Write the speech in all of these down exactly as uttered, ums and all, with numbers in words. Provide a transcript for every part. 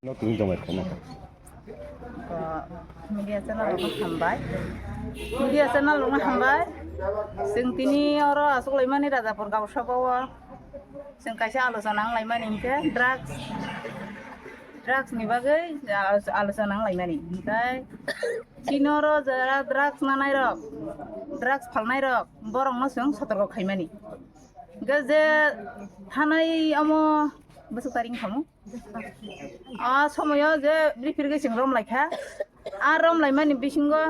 No tini jomai khana. O, media channel rokno hambai. Media channel rokno hambai. Chwng tini oro aswk laimani Rajapur Gausaba o. Chwng kaisa alochona wng laimani hinkhe drugs, drugs ni bagwi alo-, alochona wng laimani. Hinkhe chini oro jara drugs nanai rok, drugs phalnai rok, borokno chwng sotorko khaimani. Hinkhe je thanai omo bwswk taring khamu. A somoyo je bwrwi phirgwi chwng rom laikha. A rom laimani bisingo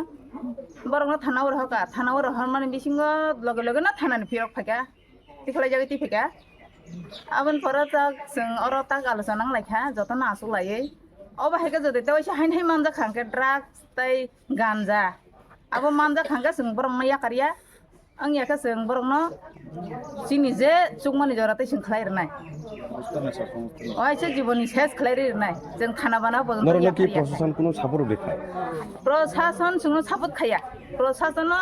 borokno thana o rohorkha, thana o rohormani bisingo loge loge no thanani phirok phaikha, tikhlaijagwi twi phaikha. Aboni pore tak chwng oro tak alochona wng laikha, jotono aswk laiwi. Obo hai khe jodi tei waisa haino hai manjak kha hwnkhe drugs tei ganja. Abo manjak kha hwnkhe chwng borokno yakarya. Wngya khe chwng borokno chini je chukmani jora tei chwng khlai rwnai. Oi se jiboni ses khlai rwnai. Chwng thana bana bo Norokno ki yakarya. Prosason kuno support rikha? Prosason chwngno support khaya. Prosasono,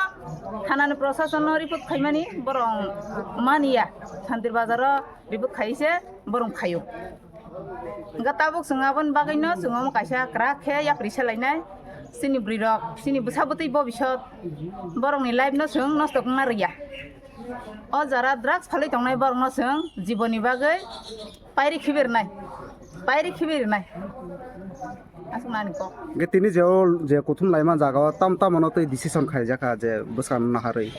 thanani prosasono report khaimani borok maniya. Santir bazaro report khaise borok khayo. Hwnkhe tabuk chwng aboni bagwino chwng omo kaisa kwrak khe yapri se lainai. Chini bwrwi rok, chini bwsa bwtwi bobisot borokni life no chwng nosto wngna rwya. O jara drugs phalwi tongnai borokno chwng jiboni bagwi pairi khibi rwnai, pairi khibi rwnai. Aswk nani kok. Hwnkhe tini je o je kuthum laima jaga o tam tamo no tei decision khaijak kha je bwskang naharwi.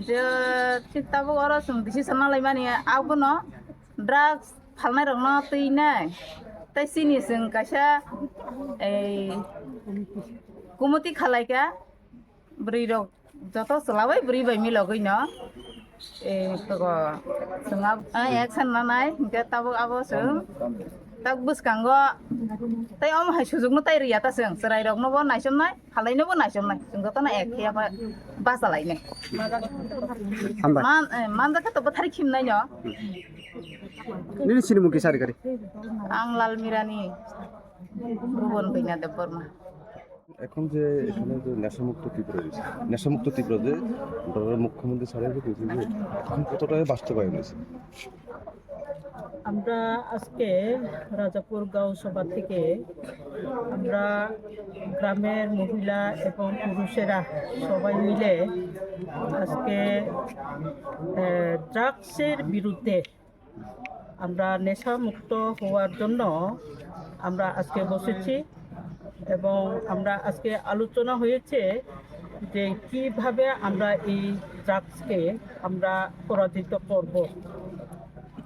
Je thik tabuk oro chwng decision na laimani abono drugs phalnai rokno twi nai. Tei chini chwng kaisa ei committee khalaikha. Bwrwi rok joto chwla bai bwrwi bai milogwi no. Eh, togo chwng ab-, ah, action nanai, hinkhe tabuk abo chwng tak bwskango tei omo hai sujukno tai rwya ta chwng, chwrai rokno bo naichomnai, phalai no bo naichomnai, chwng jotono ek khe abo bachalainai. Hambai. Man, eh, manjakhe to bwthari khimnai no. Nini sinimung kisa rikari? Ang Lalmirani Bhuban Bwina Debbarma. এখন যে এখানে যে নেশামুক্ত ত্রিপুরা রয়েছে, নেশামুক্ত ত্রিপুরা যে ডক্টর মুখ্যমন্ত্রী স্যারের যে করেছে যে এখন কতটা বাস্তবায়ন হয়েছে? আমরা আজকে রাজাপুর গাঁও সভা থেকে আমরা গ্রামের মহিলা এবং পুরুষেরা সবাই মিলে আজকে, আহ, ড্রাগসের বিরুদ্ধে আমরা নেশামুক্ত হওয়ার জন্য আমরা আজকে বসেছি এবং আমরা আজকে আলোচনা হয়েছে যে কিভাবে আমরা এই ড্রাগসকে আমরা পরাজিত করব,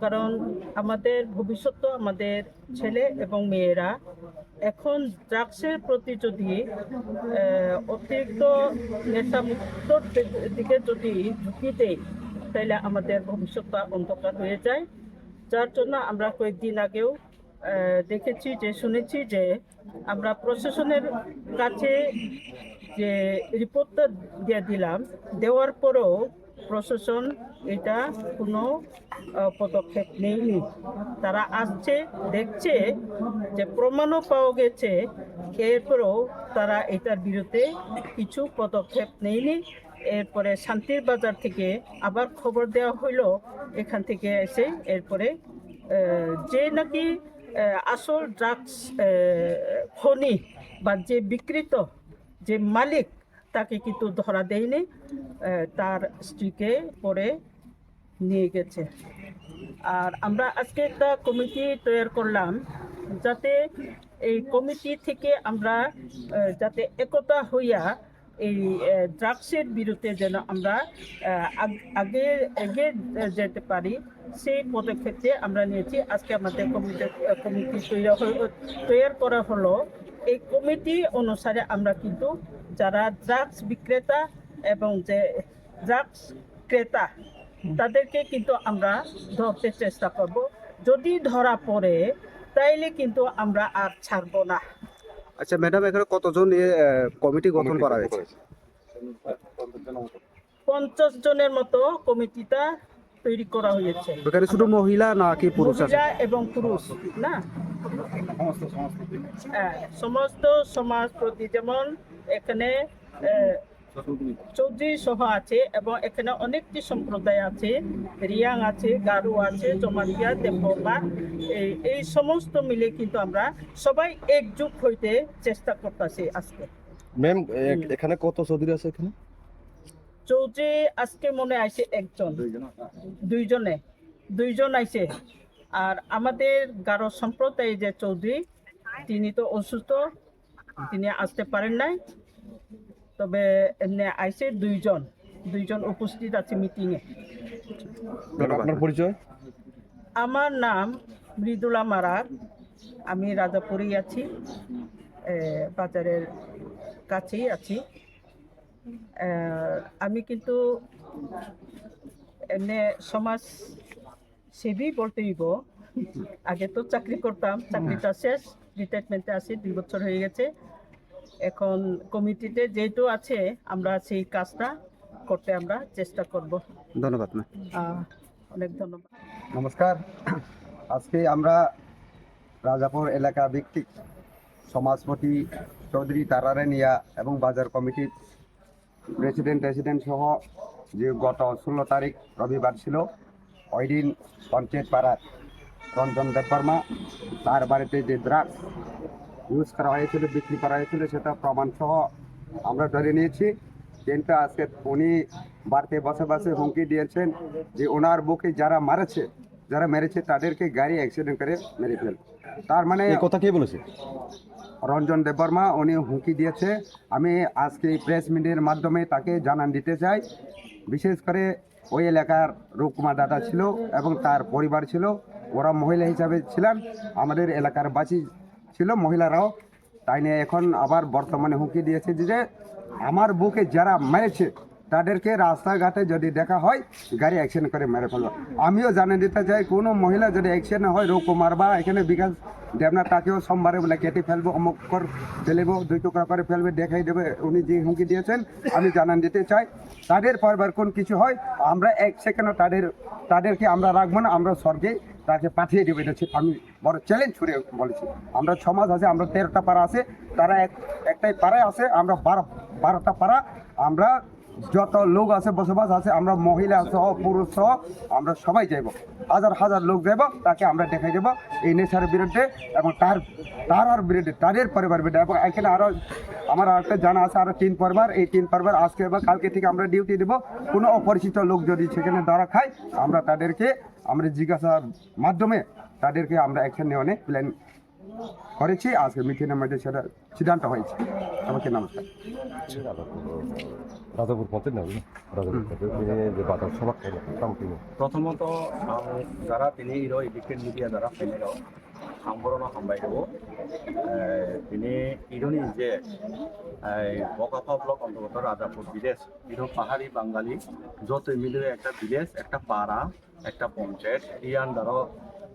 কারণ আমাদের ভবিষ্যৎ তো আমাদের ছেলে এবং মেয়েরা। এখন ড্রাগসের প্রতি যদি, আহ, অতিরিক্ত নেশামুক্তর দি-, দিকে যদি ঝুঁকি দেই, তাহলে আমাদের ভবিষ্যৎটা অন্ধকার হয়ে যায়। যার জন্য আমরা কয়েকদিন আগেও, আহ, দেখেছি যে, শুনেছি যে আমরা প্রশাসনের কাছে যে রিপোর্টটা দিয়ে দিলাম, দেওয়ার পরেও প্রশাসন এটা কোনো, আহ, পদক্ষেপ নেয়নি। তারা আসছে, দেখছে যে প্রমাণও পাওয়া গেছে, এরপরেও তারা এটার বিরুদ্ধে কিছু পদক্ষেপ নেয়নি। এরপরে শান্তির বাজার থেকে আবার খবর দেওয়া হইলো, এখান থেকে এসে এরপরে, আহ, যে নাকি, আহ, আসল ড্রাগস, আহ, খনি বা যে বিক্রেতা, যে মালিক, তাকে কিন্তু ধরা দেয়নি। আহ, তার স্ত্রীকে পরে নিয়ে গেছে। আর আমরা আজকে একটা কমিটি তৈরি করলাম, যাতে এই কমিটি থেকে আমরা, আহ, যাতে একতা হইয়া এই, আহ, ড্রাগসের বিরুদ্ধে যেন আমরা, আহ, আগ-, আগে এগিয়ে যেতে পারি, সেই পদক্ষেপে আমরা নিয়েছি। আজকে আমাদের কমিটি, আহ, কমিটি তৈরি হয়ে, তৈরি করা হলো। এই কমিটি অনুসারে আমরা কিন্তু যারা ড্রাগস বিক্রেতা এবং যে ড্রাগস ক্রেতা, তাদেরকে কিন্তু আমরা ধরতে চেষ্টা করব। যদি ধরা পড়ে, তাইলে কিন্তু আমরা আর ছাড়বো না। আচ্ছা ম্যাডাম, এখানে কতজন নিয়ে, আহ, কমিটি গঠন করা হয়েছে? পঞ্চাশ জনের মতো কমিটিটা তৈরি করা হয়েছে। এখানে শুধু মহিলা নাকি পুরুষ আছে? মহিলা এবং পুরুষ, না? হ্যাঁ, সমস্ত সমাজ প্রতি, যেমন এখানে, আহ, চৌধুরী সহ আছে এবং এখানে অনেকটি সম্প্রদায় আছে, রিয়াং আছে, গারো আছে, জমাতিয়া, দেববর্মা, এই এই সমস্ত মিলে কিন্তু আমরা সবাই একজুট হইতে চেষ্টা করতেছি আজকে। ম্যাম, এ- এখানে কত চৌধুরী আছে এখানে? চৌধুরী আজকে মনে আইছে একজন, দুইজনে, দুইজন আইছে। আর আমাদের গারো সম্প্রদায় যে চৌধুরী, তিনি তো অসুস্থ, তিনি আসতে পারেন নাই। তবে এমনি আইছে দুইজন, দুইজন উপস্থিত আছে মিটিং এ। ম্যাম, আপনার পরিচয়? আমার নাম মৃদুলা মারাক, আমি রাজাপুরেই আছি, এ, বাজারের কাছেই আছি। এ, আমি কিন্তু এমনি সমাজ সেবী বলতে হইব। আগে তো চাকরি করতাম, চাকরিটা শেষ, রিটায়ারমেন্টে আছি, দুই বছর হয়ে গেছে। এখন কমিটিতে যেহেতু আছে, আমরা সেই কাজটা করতে আমরা চেষ্টা করব। ধন্যবাদ ম্যাম। আহ, অনেক ধন্যবাদ। নমস্কার। আজকে আমরা রাজাপুর এলাকা ভিত্তিক সমাজপতি চৌধুরী তারারেনিয়া এবং বাজার কমিটির প্রেসিডেন্ট প্রেসিডেন্ট সহ যে গত ষোলো তারিখ রবিবার ছিল, ওই দিন পঞ্চায়েত পাড়ার রঞ্জন দেববর্মা, তার বাড়িতে যে ড্রাগস ইউজ করা হয়েছিল, বিক্রি করা হয়েছিল, সেটা প্রমাণ সহ আমরা ধরে নিয়েছি। কিন্তু আজকে উনি বাড়িতে বসে বসে হুমকি দিয়েছেন যে ওনার বুকে যারা মারেছে, যারা মেরেছে, তাদেরকে গাড়ি অ্যাক্সিডেন্ট করে মেরে ফেল। তার মানে এই কথা কে বলেছে? রঞ্জন দেববর্মা উনি হুমকি দিয়েছে। আমি আজকে এই প্রেস মিটের মাধ্যমে তাকে জানান দিতে চাই, বিশেষ করে ওই এলাকার রূপকুমার দাদা ছিল এবং তার পরিবার ছিল, ওরা মহিলা হিসাবে ছিলেন, আমাদের এলাকার বাসী ছিল মহিলারাও। তাই নিয়ে এখন আবার বর্তমানে হুমকি দিয়েছে যে, যে আমার বুকে যারা মেরেছে, তাদেরকে রাস্তাঘাটে যদি দেখা হয়, গাড়ি অ্যাক্সিডেন্ট করে মেরে ফেলবো। আমিও জানিয়ে দিতে চাই, কোনো মহিলা যদি অ্যাক্সিডেন্ট হয়, রূপকুমার বা এখানে বিকাশ দেবনাথ, তাকেও সোমবারে বলে কেটে ফেলবো, অমুক করে ফেলবো, দুই টুকরা করে ফেলবে, দেখাই দেবে উনি যে হুমকি দিয়েছেন। আমি জানান দিতে চাই, তাদের পরিবার কোন কিছু হয়, আমরা এক সেকেন্ডও তাদের তাদেরকে আমরা রাখবো না, আমরা স্বর্গে তাকে পাঠিয়ে দেবো। এটা হচ্ছে আমি বড় চ্যালেঞ্জ করে বলেছি। আমরা সমাজ আছে, আমরা তেরোটা পাড়া আছে, তারা এক একটাই পাড়ায় আছে, আমরা বারো বারোটা পাড়া। আমরা যত লোক আছে, বসবাস আছে, আমরা মহিলা সহ পুরুষ সহ আমরা সবাই যাইব, হাজার হাজার লোক যাইব, তাকে আমরা দেখাই দেবো এই নেশার বিরুদ্ধে। এবং তার তার বিরুদ্ধে, তাদের পরিবার বিরুদ্ধে। এবং এখানে আরো আমার আরেকটা জানা আছে, আরো তিন পরিবার, এই তিন পরিবার আজকে বা কালকে থেকে আমরা ডিউটি দেবো। কোনো অপরিচিত লোক যদি সেখানে ধরা খায়, আমরা তাদেরকে আমরা জিজ্ঞাসার মাধ্যমে তাদেরকে আমরা অ্যাকশন নেওয়ার প্ল্যান করেছি। আজকে মিটিংয়ের মধ্যে সেটা সিদ্ধান্ত হয়েছে। আমাকে নমস্কার। রাজাপুর পঞ্চায়েত না, রাজাপুর পঞ্চায়েত, এই যে বাজার সভা খাইলে, মোটামুটি। Prothomot ang jara tini iro electronic media jara phainai rok, ang borokno hambai rwo. Eh, tini ironi je, eh, Bokapha block ontorgoto Rajapur village, iro pahari Bangali, jotoi mile ekta village, ekta para, ekta ponchayat, i under o,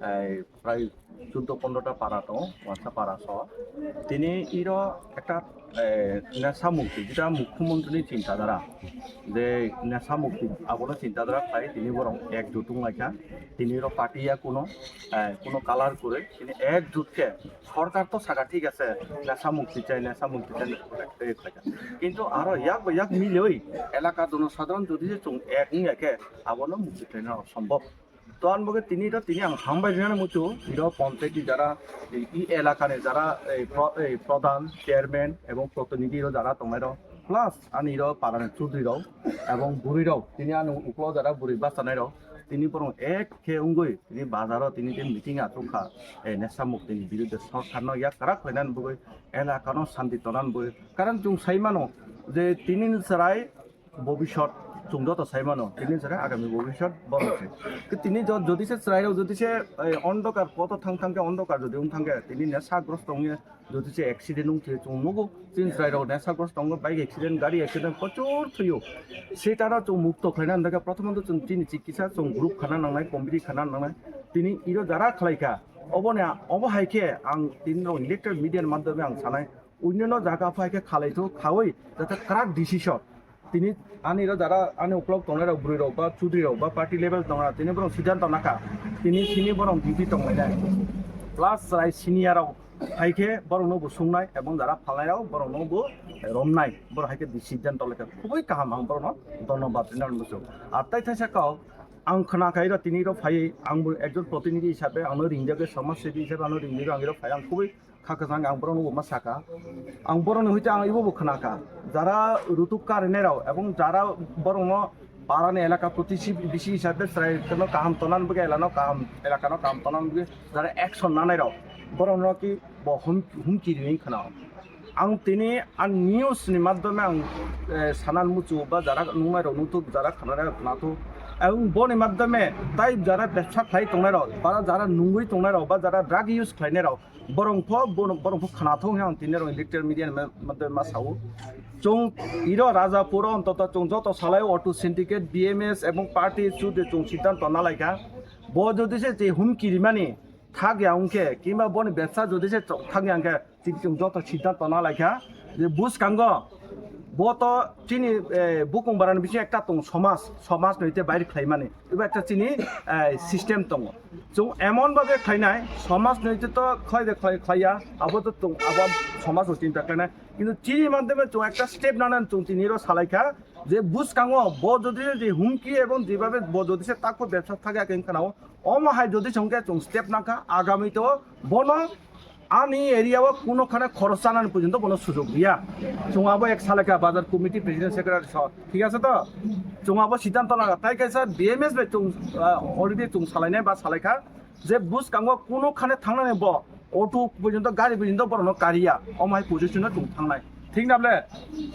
eh, prai chuddo pondro ta para tongo, wansa para so. Tini iro ekta, eh, nesa mukti, jeta mukhyamantri ni chinta dhara, je nesa mukti abono chinta dhara khlai tini borok ekjut wng lai kha. Tini iro party ya kuno, eh, kuno color kwrwi, tini ekjut khe sorkar to saka thik ase, nesa mukti chai, nesa mukti chai, tei khlai kha. Kintu aro yak bai yak miliwi elaka jonosadharon jodi je chwng ek wng ya khe, abono mukti khlaina sombhob. To ang bo khe tini to tini ang hambai rinani muchungo, iro ponchayat ni jara, i elaka ni jara, ei pro-, ei pradhan, chairman ebong protinidhi iro jara tongnai rok, plus ani iro para ni chudri rok ebong bwrwi rok, tini ani uklo jara bwrwi bachanai rok, tini borok ek khe wngwi tini bazar o tini je meeting achuk kha, ei nesa mukti ni biruddhe sorkar no yak kwrak khlainani bagwi, elaka no santi tongnani bagwi, karon chwng sai mano je tini ni chwrai bobisot chwng joto sai mano, tini jora agami bobisot borok se. Ke tini jo-, jodi se chwrai rok jodi se, eh, ondokar poto thang thang khe ondokar jodi wng thang khe tini ne sagrosto wngya jodi se accident wng thwi chwng nugo. Chini chwrai rok ne sagrosto wngo, bike accident, gari accident prochur thwiyo. Setano chwng mukto khlaina hwnkhe prothomot chwng chini chikitsa chwng group khana nangnai, committee khana nangnai. Tini iro jara khlai kha, obo ne, obo hai khe ang tini rok electronic media ni madhyome ang sanai. Unnino jaga phai khe khalai thu khawi jate kwrak decision. Tini ani ro jara ani uklok tongnai rok bwrwi rok ba chudri rok ba party level tongnai tini borok siddhanto nakha. Tini sini borok duty tongnai nai. Plus chwrai senior rok Hai khe borokno bo sungnai ebong jara phalnairok borokno bo romnai, borok hai khe decision tolai kha khubui kaham, ang borokno dhonnobad rinani muchungo. Ar tai thaisa kok ang khna kha iro tini iro phaiwi ang bo ekjon protinidhi hisabe ano ringjak, samaj sebi hisabe ano ringjak, ang iro phai ang khubui kha kwchang ang borokno bo ma saka. Ang borokni hoite ang ibo bo khna kha, jara rutuk karinai rok ebong jara borokno parani elaka protibesi hisabe chwrai kheno kaham tonani bagwi elano kaham, elakano kaham tonani bagwi jara action nanai rok borokno ki bo hum-, humki riwi khna. Ang tini ang news ni madhyome ang, eh, sanan muchu ba jara nungnai rok nungthuk, jara khananai rok khnathuk. Ang boni madhyome tai jara bebsa khlai tongnai rok, ba jara nungwi tongnai rok, ba jara drug use khlainai rok, borong pho, bono, borong pho khnathung ang tini rok electronic media ni ma-, madhyome ma sao. Chwng iro Rajapur o ontoto chwng joto salai auto syndicate, B M S ebong party chudri chwng siddhanto nalaikha. Bo jodi se je humki rimani thak ya wngkhe, kimba boni bebsa jodi se chok thak ya wngkhe, chini chwng joto siddhanto nalaikha je bwskango bo to chini, eh, bukung barani bisingo ekta tong somaj, somaj noite bair khlaimani. Eba ekta chini, eh, system tongo. Chwng emon babe khlainai, somaj noite to khlai de khlai, khlaiya, abo to tong, abo somaj o chinta khlainai. Kintu chini madhyome chwng ekta step nana chwng tini ro salaikha, je bwskango bo jodi je humki ebong jebabe bo jodi se takpo bebsa thakya khe wngkha na o, omo hai jodi se hwnkhe chwng step nakha, agami to bono ani area o kuno khana khoros chanani porjonto bono sujok riya. Chwng abo ek salaka bazar committee president secretary so, thik ase to? Chwng abo siddhanto laga, tai kaisa B M S bai chwng, ah, already chwng salainai ba salaikha je bwskango kuno khane thangnani bo auto porjonto, gari porjonto borokno kariya, omo hai position o chwng thangnai. Thik na ble?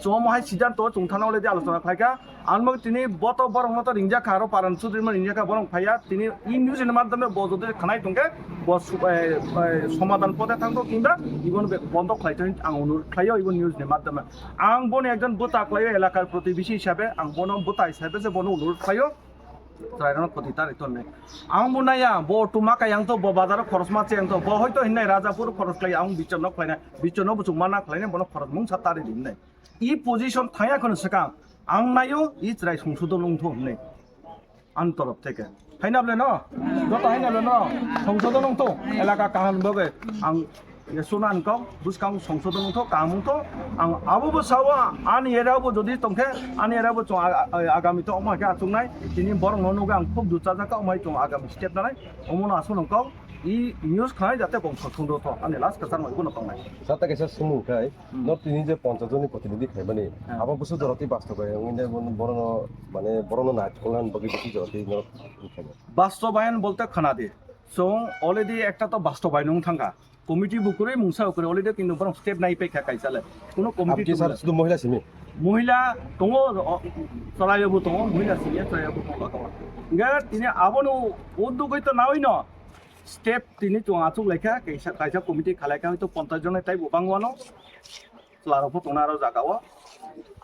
Chwng omo hai siddhanto chwng thangna already alochona khlaikha. Ang bo tini bo to borokno to ringjak kha, aro Paran Chudri ma ringjak kha, borok phaiya. Tini e news ni madhyome bo jodi khanai tongkhe, bo su-, eh, eh, somadhan pode thangto, kinba ibono be bondo khlai thani ang onurod khlaio, ibo news ni madhyome. Ang boni ekjon bwta khlaio, elakar protibesi hisabe, ang bono bwta hisabe se bono onurod khlaio, chwrairokno khoti ta ri tonne. Ang bo naiya, bo tuma kayang to, bo bazaro khorosma cheyang to, bo hoito hinnai Rajapur khoros khlai, ang bichorno khlainai, bichorno buchung mana khlainai, bono khoros mungsa ta ri di hinnai. I position thangya kheno swkang, ang naio, i chwrai songsodon wngtho hinwi. Ani torof theke. Haina bole no? Joto haina bole no? Songsodon wngtho. Elaka kaham bagwi ang ye suna wngkha, bwskang songsodon wngtho, kaham wngtho. Ang abo bo sao, ani era bo jodi tongkhe, ani era bo chwng a-, a-, agami to omo hai khe achuknai. Tini borok no nugwi ang khub duchajak kha, omo hai chwng agami step nanai. Omo no aswk wngkha. I news khanai jate bongso thungdo to. Ani last kwchang no ibo no tongnai. Jata kaisa swngmung khai. Hmm. North ni je ponchas joni protinidhi khaimani, hmm, abo bwswk joroti bastobayan wngwi borokno, mane, borokno naitholna bagwi bwswk joroti norok wngkhaimani? Bastobayan bolte khana di. Chwng already ekta to bastobayan wng thangkha. Committee bo kwrwi mungsa bo kwrwi already, kintu borok step nai paikha kaisa le. Kuno committee. Abdi sir, sudu mohila simi? Mohila tongo, o, chwrairokbo tongo, mohila simi, chwrairokbo tongo. Hingkhe tini abono uddugwi to nawi no step tini chwng achuk laikha, kaisa, kaisa committee khalaikha, hoito ponchas jona taibo bangwano. Chwlarokbo tongna aro jaga o.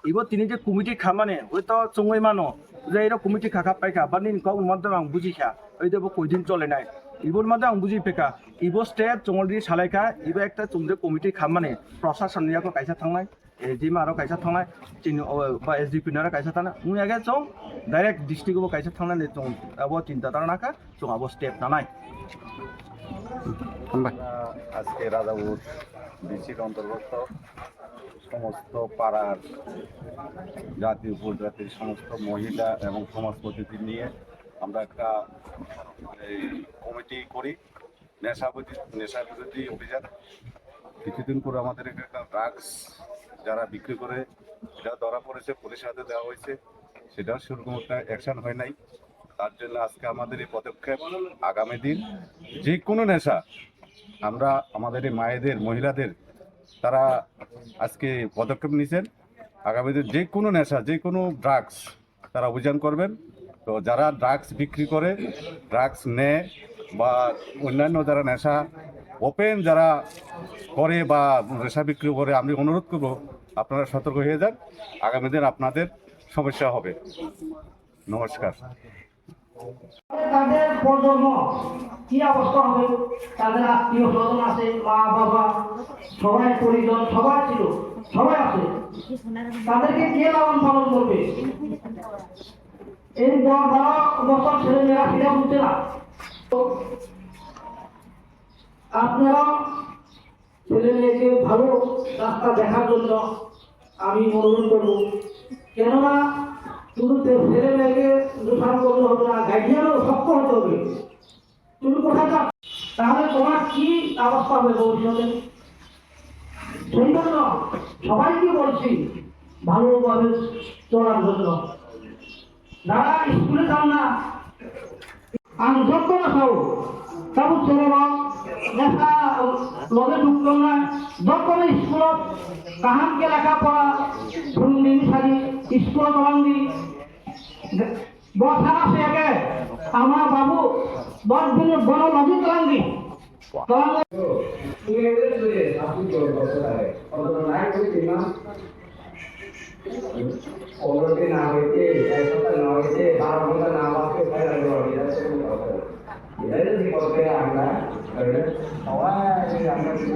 Ibo tini je committee khamani, hoi to chwngwi mano. Je iro committee khakha paikha, ba nini kok ni madhyome ang bujikha. Oi de bo koidin cholenai. Ibo ni madhyome ang buji phaikha. Ibo step chwng already salaikha, ibo ekta chwng je committee khamani, proshashan ni yago kaisa thangnai, A D M aro kaisa thangnai, chini o, ba S D P ni aro kaisa thangnai. Wngya khe chwng direct district o bo kaisa thangnani chwng abo chinta dhorona kha. Chwng abo step nanai. Hambai. আমরা আজকে রাজাপুর ডিসির অন্তর্গত সমস্ত পাড়ার জাতি উপজাতির সমস্ত মহিলা এবং সমাজ প্রতিনিধি নিয়ে আমরা একটা এই কমিটি করি, নেশা বিরোধী, নেশা বিরোধী অভিযান। কিছুদিন পরে আমাদের এখানে একটা ড্রাগস যারা বিক্রি করে, এটা ধরা পড়েছে, পুলিশ হাতে দেওয়া হয়েছে, সেটাও সেরকম একটা অ্যাকশন হয় নাই। তার জন্য আজকে আমাদের এই পদক্ষেপ। আগামী দিন যে কোনো নেশা, আমরা আমাদের এই মায়েদের, মহিলাদের, তারা আজকে পদক্ষেপ নিয়েছেন। আগামী দিন যে কোনো নেশা, যে কোনো ড্রাগস, তারা অভিযান করবেন। তো যারা ড্রাগস বিক্রি করে, ড্রাগস নেয় বা অন্যান্য যারা নেশা ওপেন যারা করে বা নেশা বিক্রি করে, আমি অনুরোধ করব আপনারা সতর্ক হয়ে যান, আগামী দিন আপনাদের সমস্যা হবে। নমস্কার। তাদের প্রজন্ম কি অবস্থা হবে? তাদের আত্মীয় স্বজন আছে, মা বাবা, সবাই পরিজন, সবাই ছিল, সবাই আছে। তাদেরকে কে লালন পালন করবে? এই দশ বারো বছর ছেলে মেয়েরা ফিরে উঠছে না। তো আপনারা ছেলে মেয়েকে ভালো রাস্তা দেখার জন্য আমি অনুরোধ করব। কেননা শুধু তে-, ছেলে মেয়েকে অনুসরণ করলে হবে না, গার্ডিয়ানও শক্ত হতে হবে। তুমি কোথায় যাও, তাহলে তোমার কি অবস্থা হবে ভবিষ্যতে? সেই জন্য সবাইকে বলছি ভালোভাবে চলার জন্য। যারা স্কুলে যান না, ang jotono sao, tabuk chorok nesa loge duktongnai, jotono school-o kaham khe lekha pora phwrwngdi, sadi school-o tolangdi. Bo sana se ke, ama babu, dos minute bono logi tolangdi. Tolangdi. পনেরো দিন না হইতে, এক সপ্তাহ না হইতে, বারো ঘন্টা না বাঁচতে, ছয় ঘন্টা হয়ে যাচ্ছে, কোনো কথা নেই। এটাই যদি করতে আমরা, তাহলে সবাই আমরা কি,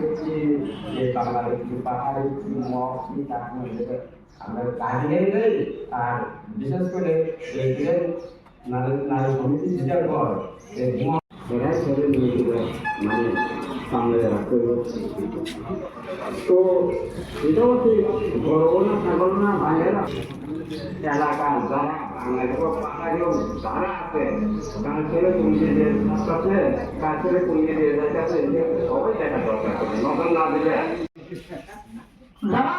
যে বাঙালি, কি পাহাড়ি, কি মগ, কি চাকমা, যেটা আমরা কাজে নেই, আর বিশেষ করে এই যে নারী, নারী সমিতি যেটা হয়, এই ধোঁয়া এরাই ছেলে মেয়েদের মানে সামনে রাখতে হবে। তো এটা হচ্ছে বড় না, ছাগল না, বাইরে না, এলাকা যারা বাংলাদেশের পাহাড়িও যারা আছে, কালচারে কোন দিকে যাচ্ছে, কালচারে কোন দিকে যাচ্ছে, সবাই দেখা দরকার। নজর না দিলে যারা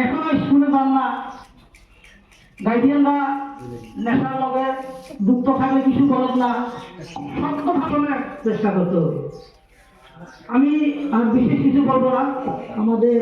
এখনো স্কুলে যান না, গার্ডিয়ানরা নেশার লগে যুক্ত থাকলে কিছু বলেন না, সত্য ভাষণের চেষ্টা করতে হবে। আমি আর বিশেষ কিছু বলবো না। আমাদের